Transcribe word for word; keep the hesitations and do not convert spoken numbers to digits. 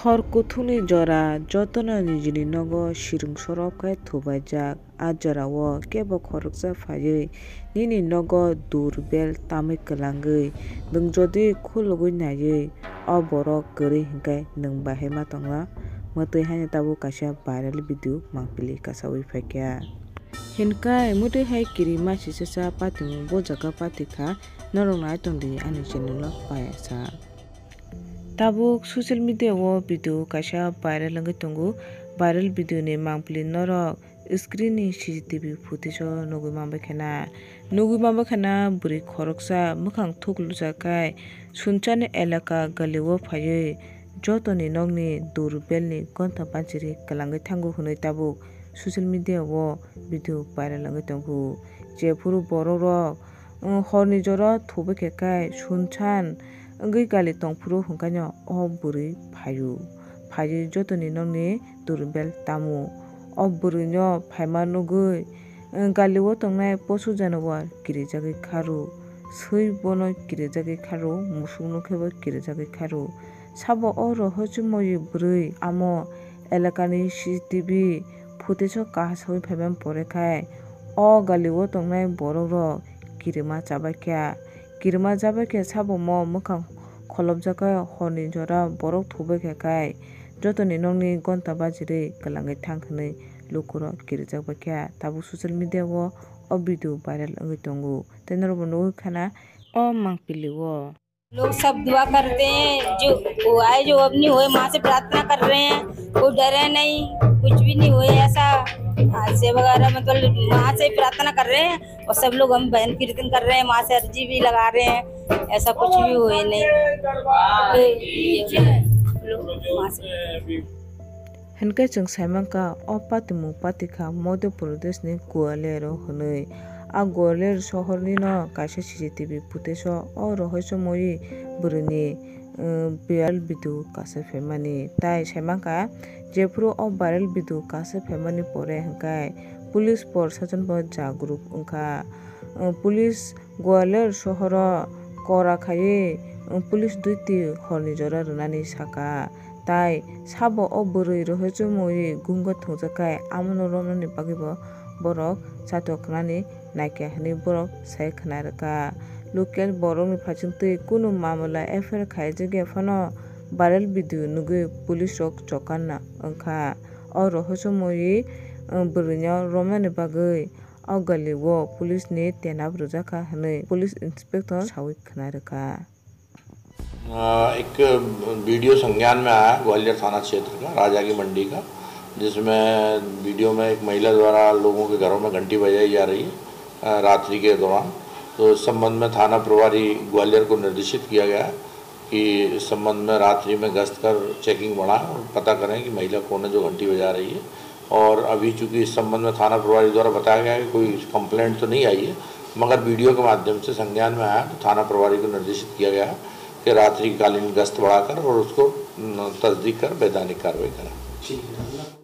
Hor kuthukni jora jotono nijini nogo sirung sorop khe thubaijak. A jorao kebo khoroksa phaiwi nini nogo durbel tamwi kwlangwi nwng jodi khulugwi naiwi o borok kwrwi hinkhe nwng bahai ma tongna? Mwtwi haino tabuk kaisa viral video mangpili kasaui phaikha. Hinkhe mwtwi hai kirima sichacha patimung bo jaga patikha, norok nai tongdi ani channel o payasa. Tabuk social media o video kaisa viral wngwi tongo. Viral video ni mangpili norok screen ni C C T V footage o nugwi manbai khana. Nugwi manbai khana bwrwi khoroksa mwkhang thuk lujak khai Sunchani elaka gali o phaiwi jotoni nokni durbel ni gonta banchiri kwlangwi thango hwnwi tabuk social media o video viral wngwi tongo. Jephuru borok rok, um, horni jora thubai khe kai Sunchan wngwi gali tongphuru hwnkhaino o bwrwi phaio. Phaiwi jotoni nokni durbel tamo. O bwrwino phaima nugwi, um, gali o tongnai posu janwar kirijagwi kharu. Swi bono kirijagwi kharu, musukno khebo kirijagwi kharu. Sabo o rohorchumoi bwrwi amo elakani C C T V footage o kaha sawi phaimani pore khai o gali o tongnai borok rok kirima chabaikha. Kirima chabaikhe sabo mo mwkhang kholopjak khe horni jora borok thubaikha khai jotoni nokni gonta bajirwi kwlangwi thang hwnwi lukurok kirijak baikha. Tabuk social media o o video viral wngwi tongo tei norokbo nugwi khana o mangpili o. लोग सब दुआ करते हैं, जो हुआ है, जो अब नहीं हुए, माँ से प्रार्थना कर रहे हैं, वो डरे नहीं, कुछ भी नहीं हुए ऐसा हादसे वगैरह, मतलब माँ से प्रार्थना कर रहे हैं और सब लोग हम भजन कीर्तन कर रहे हैं, माँ से अर्जी भी लगा रहे हैं, ऐसा कुछ भी हुए नहीं। ये, ये, माँ से Hinkhe chwng saimankha, o patimung patikha Madhya Pradesh ni Gwalior o hwnwi. A Gwalior sohor ni no kaisa C C T V footage o, o rohorchumoi bwrwini, um, viral video kaisa phaimani. Tai saimankha, jephuru o viral video kaisa phaimani pore hwnkhe police proshashan bo jagruk wngkha. Um, police Gwalior sohoro kora khaiwi, um, police duty horni jora rwnani saka. Tai sabo o bwrwi rohorchumoi gungo thwngjak khai amono romnani bagwibo borok chatok khnani naikha hwnwi borok sai khna rwkha. Local borokni phaisingtwi kunu mamala F I R khaijakya phano viral video nugwi police rok chokanna wngkha. O rohorchumoi, um, bwrwino romnani bagwi o gali o police ni tenap rwjakha hwnwi police inspector sawi khna rwkha. अ, एक वीडियो संज्ञान में आया ग्वालियर थाना क्षेत्र का, राजा की मंडी का, जिसमें वीडियो में एक महिला द्वारा लोगों के घरों में घंटी बजाई जा रही है, अ, रात्रि के दौरान। तो इस संबंध में थाना प्रभारी ग्वालियर को निर्देशित किया गया है कि इस संबंध में रात्रि में गश्त कर चेकिंग बढ़ाएं और पता करें कि महिला कौन है जो घंटी बजा रही है। और अभी चूंकि इस संबंध में थाना प्रभारी द्वारा बताया गया है कि कोई कंप्लेंट तो नहीं आई है, मगर वीडियो के माध्यम से संज्ञान में आया तो थाना प्रभारी को निर्देशित किया गया है कि रात्रिकालीन गश्त बढ़ाकर और उसको, न, तस्दीक कर वैधानिक कार्रवाई करें। ठीक है।